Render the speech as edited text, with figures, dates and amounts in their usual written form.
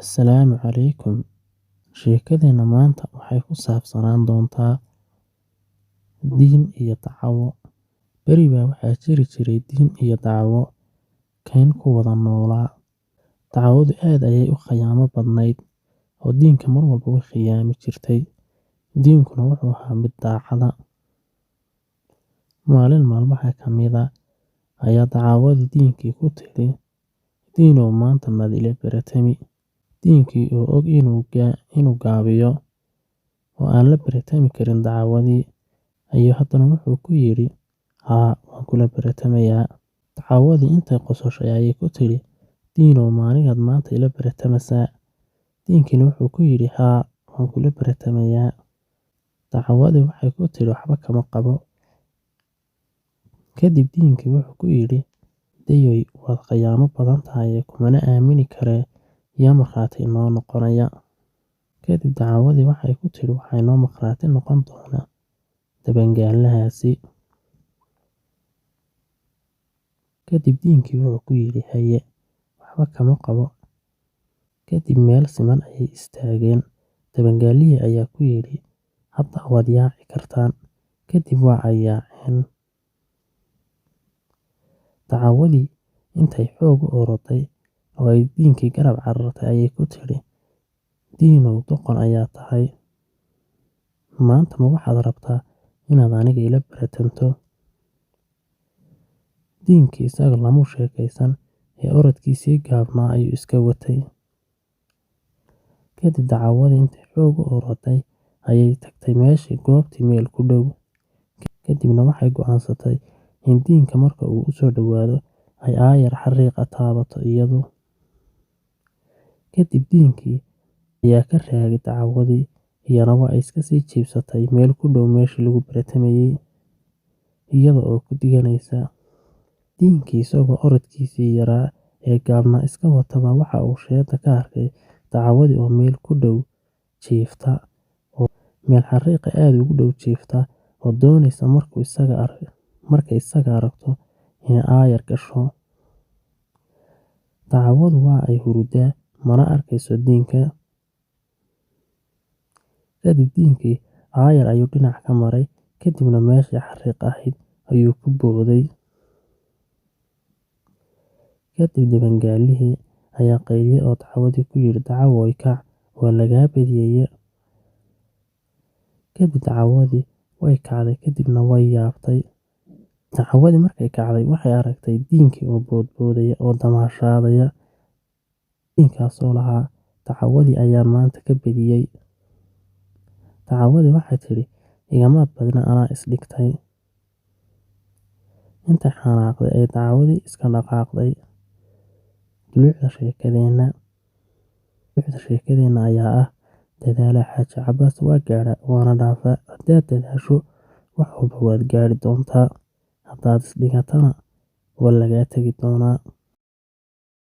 Assalaamu calaykum. Sheekadeenna maanta waxay ku saabsanaan doontaa diin iyo dacawo. Beri baa waxaa jiri jiray diin iyo dacawo kayn ku wada noolaa. Dacawadu aad ayay u khiyaamo badnayd oo diinka mar walba way khiyaami jirtay. Diinkuna wuxuu ahaa mid daacada. Maalin maalmaha ka mid ah ayaa dacawadii diinkii ku tidhi, "Diinow, maanta maad ila baratami?" Diinkii oo og inuu gaabiyo oo aan la baratami karin dacawadii ayuu haddana wuxuu ku yidhi, "Haa, waan kula baratamayaa." Dacawadii intay qososhay ayay ku tidhi, "Diinow, ma anigaad maanta ila baratamaysaa?" Diinkiina wuxuu ku yidhi, "Haa, waan kula baratamayaa." Dacawadii waxay ku tidhi, "Waxba kama qabo." Kadib diinkii wuxuu ku yidhi, "Dayoy, waad khiyaamo badan tahay, kumana aamini karee, yaa markhaati inoo noqonaya?" Kadib dacawadii waxay ku tidhi, "Waxaa inoo markhaati noqon doona dabangaalahaasi." Kadib diinkii wuxuu ku yidhi, "Haye, waxba kama qabo." Kadib meel siman ayay istaageen. Dabangaalihii ayaa ku yidhi, "Hadda waad yaaci kartaan." Kadib waa ay yaaceen. Dacawadii intay xoog u oroday oo ay diinkii garab carartay ayay ku tidhi, "Diinow, doqon ayaa tahay. Maanta ma waxaad rabtaa inaad aniga ila baratanto?" Diinkii isaga lamuu sheekaysan ee orodkiisii gaabnaa ayuu iska watay. Kadib dacawadii intay xoog u oroday ayay tagtay meeshii goobtii meel ku dhow. Kadibna waxay go'aansatay in diinka marka uu u soo dhowaado ay aayar xariiqa taabato iyadu. Kadib diinkii ayaa ka raagay dacawadii, iyana waa ay iska sii jiibsatay meel ku dhow meeshii lagu baratamayay, iyada oo ku diganaysa. Diinkii isagoo orodkiisii yaraa ee gaabnaa iska wataba waxa uu sheeda ka arkay dacawadii oo meel ku dhow jiifta, oo meel xariiqa aad ugu dhow jiifta, oo doonaysa markay isaga aragto inay aayar gasho. Dacawadu waa ay hurudaa, mana arkayso diinka. Kadib diinkii aayar ayuu dhinac ka maray, kadibna meeshii xariiq ahayd ayuu ku booday. Kadib dabangaalihii ayaa qayliyay oo dacawadii ku yidhi, "Dacawoy, kac, waa lagaa badiyay." Kadib dacawadii way kacday, kadibna way yaabtay. Dacawadii markay kacday waxay aragtay diinkii oo boodboodaya oo damaashaadaya. Diinkaasoo lahaa, "Dacawadii ayaan maanta ka badiyay." Dacawadii waxay tidhi, "Igamaad badina, anaa isdhigtay." Intay xanaaqday ayay dacawadii iska dhaqaaqday. Dulucda sheekadeenna ayaa ah, dadaala Xaaji Cabbaas waa gaadhaa waana dhaafaa. Haddaad dadaasho wax walba waad gaadhi doontaa, haddaad isdhigatana waa lagaa tagi doonaa.